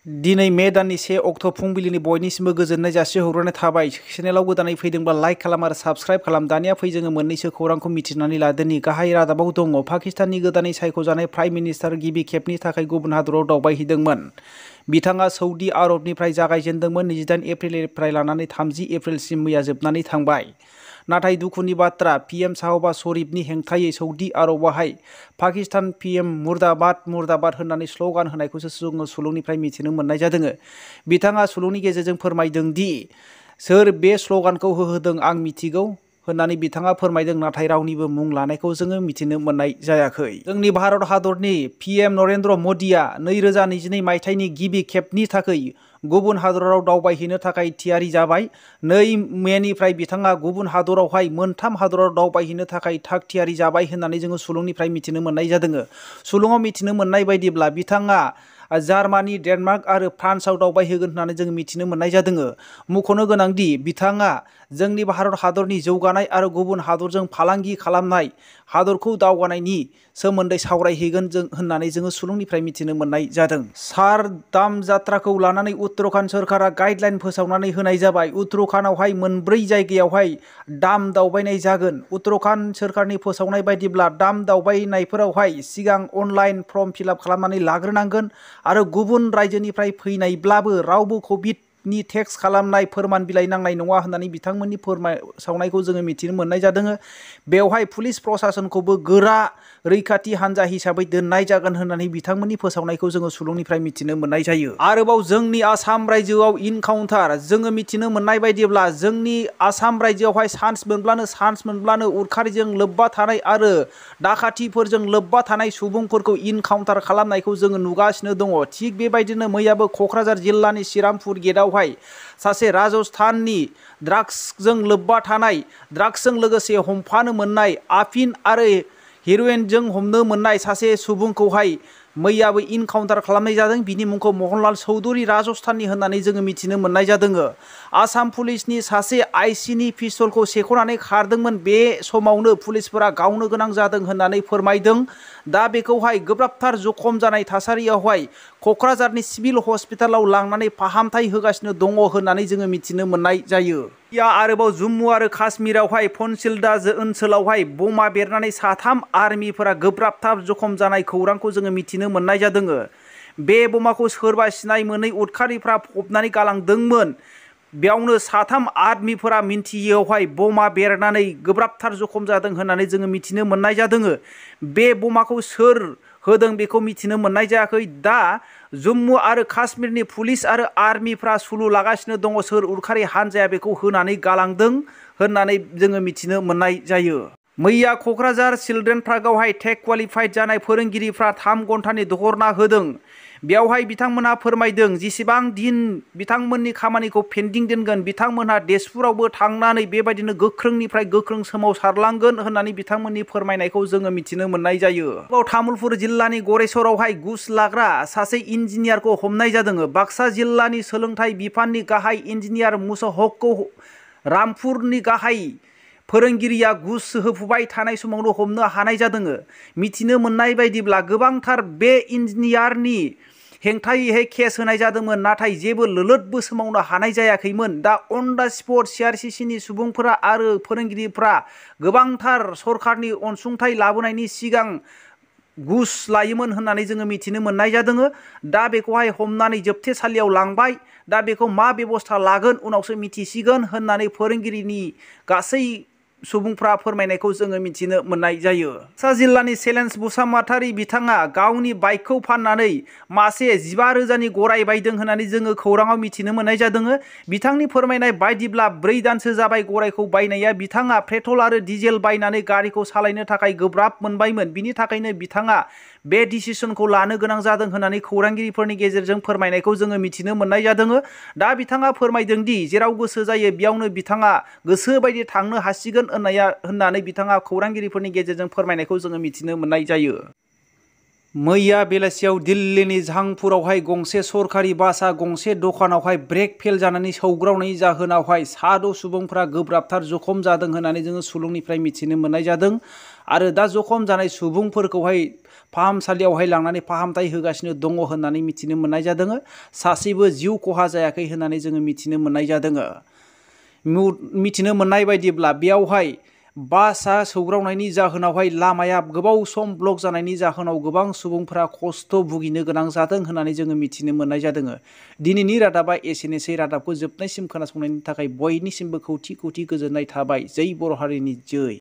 दिनै मे दाननि 1 अक्ट' फुंबिलिनि बयनिसिमबो गोजोननाय जासिहरनाय थाबाय। चेनेलाव गोदानै फैदोंब्ला लाइक खालाम आरो साबस्क्राइब खालाम। दानिया फै जोङो मोननैसो खौरांखौ मिथिनानै लादोनि। गाहाय रादाबाव दङ पाकिस्ताननि गोदानै सायख'जानाय प्राइम मिनिस्टार गिबि खेबनि थाखाय गुबुन हादराव दावबायहैदोंमोन। बिथाङा सौदी आरबनिफ्राय जागायजेनदोंमोन। 28 एप्रिलनिफ्राय लानानै 30 एप्रिलसिम मैया जोबनानै थांबाय। नाथाय दुखुनि बाथ्रा, पीएम शाहबाज शरीफनि हेंथायै सौदी आरबाहाय पाकिस्तान पीएम मुर्दाबाद मुर्दाबाद होननानै स्ल'गान होनायखौसो जोङो सुलुंनिफ्राय मिथिनो मोननाय जादों। बिथाङा सुलुंनि गेजेरजों फोरमायदों दि सोर बे स्ल'गानखौ होहोदों आं मिथिगौ होननानै बिथाङा फोरमायदों, नाथाय रावनिबो मुं लानायखौ जोङो मिथिनो मोननाय जायाखै। जोंनि भारत हादरनि पीएम नरेन्द्र मोदीआ 2022 मायथाइनि गिबि खेबनि थाखाय गुबुन हादराव दावबायहैनो थाखाय थियारि जाबाय। 2 मेनिफ्राय बिथाङा गुबुन हादरावहाय 3 हादराव दावबायहैनो थाखाय थाग थियारि जाबाय होननानै जोङो सुलुंनिफ्राय मिथिनो मोननाय जादों। सुलुङाव मिथिनो मोननाय बायदिब्ला बिथाङा जार्मानी, डेनमार्क आरो फ्रान्सआव दावबायहैगोन होननानै जों मिथिनो मोननाय जादों। मुंख'नो गोनांदि बिथाङा जोंनि भारत हादरनि जौगानाय आरो गुबुन हादरजों फालांगि खालामनाय हादरखौ दावगानायनि सोमोन्दै सावरायहैगोन होननानै जोङो सुलुंनिफ्राय मिथिनो मोननाय जादों। चार धाम जात्राखौ लानानै उत्तराखन्ड सोरखारा गाइडलाइन फोसावनानै होनाय जाबाय। उत्तराखन्डआवहाय 4 जायगायावहाय धाम दावबायनाय जागोन। उत्तराखन्ड सोरखारनि फोसावनाय बायदिब्ला धाम दावबायनायफोरावहाय सिगां अनलाइन फर्म फिलआप खालामनानै लाग्रोनांगोन आरो गुबुन रायजोनिफ्राय फैनायब्लाबो रावबो कभिडनि टेस्ट खालामनाय फोरमान बिलाइ नांनाय नङा होननानै बिथांमोननि फोसावनायखौ जोङो मिथिनो मोननाय जादों। बेवहाय पुलिस प्रशासनखौबो गोरा रैखाथि हान्जा हिसाबै दोननाय जागोन होननानै बिथांमोननि फोसावनायखौ जोङो सुलुंनिफ्राय मिथिनो मोननाय जायो। आरोबाव जोंनि आसाम रायजोआव इनकाउन्टार, जोङो मिथिनो मोननाय बायदिब्ला जोंनि आसाम रायजोआवहाय चान्स मोनब्लानो उदखारिजों लोब्बा थानाय आरो दाखाथिफोरजों लोब्बा थानाय सुबुंफोरखौ इनकाउन्टार खालामनायखौ जोङो नुगासिनो दङ। थिग बेबायदिनो मैयाबो क'क्राझार जिल्लानि श्रीरामपुर गेटआवहाय सासे राजस्थाननि ड्राग्सजों लोब्बा थानाय, ड्राग्सजों लोगोसे हमफानो मोननाय, आफिन आरो हेर'इनजों हमनो मोननाय सासे सुबुंखौहाय मैयाबो इनकाउन्टार खालामनाय जादों। बिनि मुंखौ महनलाल चौधुरी राजस्थाननि होननानै जोङो मिथिनो मोननाय जादों। आसाम पुलिसनि सासे आइसिनि पिस्तलखौ सेख'नानै खारदोंमोन। बे समावनो पुलिसफोरा गावनो गोनां जादों होननानै फोरमायदों। दा बेखौहाय गोब्राबथार जखम जानाय थासारियावहाय क'क्राझारनि सिभिल हस्पिटालाव लांनानै फाहामथाय होगासिनो दङ होननानै जोङो मिथिनो मोननाय जायो। आरोबाव जम्मु आरो काश्मीरावहाय पन्सिल्डा ओनसोलावहाय बमा बेरनानै 3 आर्मिफोरा गोब्राबथार जखम जानाय खौरांखौ जोङो मिथिनो मोननाय जादों। बे बमाखौ सोरबा सिनाय मोनै उदखारिफ्रा फबनानै गालांदोंमोन। बेयावनो 3 आर्मिफोरा मिन्थियैयावहाय बमा बेरनानै गोब्राबथार जखम जादों होननानै जोङो मिथिनो मोननाय जादों। बे बमाखौ सोर होदों बेखौ मिथिनो मोननाय जायाखै। दा जम्मु आरो काश्मीरनि पुलिस आरो आर्मिफ्रा सुलु लागासिनो दङ सोर उदखारि हान्जाया बेखौ होनानै गालांदों होननानै जोङो मिथिनो मोननाय जायो। मैया क'क्राझार चिलड्रेन पार्कआवहाय टेट क्वालिफाइड जानाय फोरोंगिरिफ्रा 3 घन्टानि धर्ना होदों। बेवहाय बिथांमोनहा फोरमायदों जेसेबां दिन बिथांमोननि खामानिखौ पेन्डिं दोनगोन बिथांमोनहा तेजपुरावबो थांनानै बेबायदिनो गोख्रोंनिफ्राय गोख्रों सोमावसारलांगोन होननानै बिथांमोननि फोरमायनायखौ जोङो मिथिनो मोननाय जायो। तामुलपुर जिल्लानि गरेस्वरावहाय घुस लाग्रा सासे इन्जिनियारखौ हमनाय जादों। बाक्सा जिल्लानि सोलोंथाइ बिफाननि गाहाय इन्जिनियार मुसाहकखौ रामपुरनि गाहाय फोरोंगिरिया घुस होफुबाय थानाय समावनो हमनो हानाय जादों। मिथिनो मोननाय बायदिब्ला गोबांथार बे इन्जिनियारनि हेंथायैहाय केस होनाय जादोंमोन, नाथाय जेबो लोलोदबो सोमावनो हानाय जायाखैमोन। दा अन दा स्पट CRCCनि सुबुंफोरा आरो फोरोंगिरिफ्रा गोबांथार सरखारनि अनसुंथाइ लाबोनायनि सिगां घुस लायोमोन होननानै जोङो मिथिनो मोननाय जादों। दा बेखौहाय हमनानै जोबथेसालियाव लांबाय। दा बेखौ मा बेबस्था लागोन उनावसो मिथिसिगोन होननानै फोरोंगिरिनि गासै सुबुंफ्रा फोरमायनायखौ जोङो मिथिनो मोननाय जायो। बाक्सा जिल्लानि चेलेन्ज बसुमतारी बिथाङा गावनि बाइकखौ फाननानै मासे 15,000नि गराय बायदों होननानै जोङो खौराङाव मिथिनो मोननाय जादों। बिथांनि फोरमायनाय बायदिब्ला 4 दानसो जाबाय गरायखौ बायनाया। बिथाङा पेट्रल आरो डिजेल बायनानै गारिखौ सालायनो थाखाय गोब्राब मोनबायमोन। बिनि थाखायनो बिथाङा बे डिसिसनखौ लानो गोनां जादों होननानै खौरांगिरिफोरनि गेजेरजों फोरमायनायखौ जोङो मिथिनो मोननाय जादों। दा बिथाङा फोरमायदों दि जेराव गोसो जायो बेयावनो बिथाङा गोसो बायदि थांनो हासिगोन होननानै बिथाङा खौरांगिरिफोरनि गेजेरजों फोरमायनायखौ जोङो मिथिनो मोननाय जायो। मैया बेलासियाव दिल्लीनि झांपुरावहाय गंसे सरकारि बासआ गंसे दखानावहाय ब्रेक फेल जानानै सौग्रावनायनि जाहोनावहाय 6 सुबुंफोरा गोब्राबथार जखम जादों होननानै जोङो सुलुंनिफ्राय मिथिनो मोननाय जादों आरो दा जखम जानाय सुबुंफोरखौहाय फाहामसालियावहाय लांनानै फाहामथाय होगासिनो दङ होननानै मिथिनो मोननाय जादों। सासेबो जिउ खहा जायाखै होननानै जोङो मिथिनो मोननाय जादों। मिथिनो मोननाय बायदिब्ला बेयावहाय बासआ सौग्रावनायनि जाहोनावहाय लामाया गोबाव सम ब्लक जानायनि जाहोनाव गोबां सुबुंफोरा खस्थ' भुगिनो गोनां जादों होननानै जोङो मिथिनो मोननाय जादों। दिनैनि रादाबा एसेनोसै। रादाबखौ जोबनायसिम खोनासंनायनि थाखाय बयनिसिमबो खौथि खौथि गोजोननाय थाबाय। जै बर' हारिनि जै।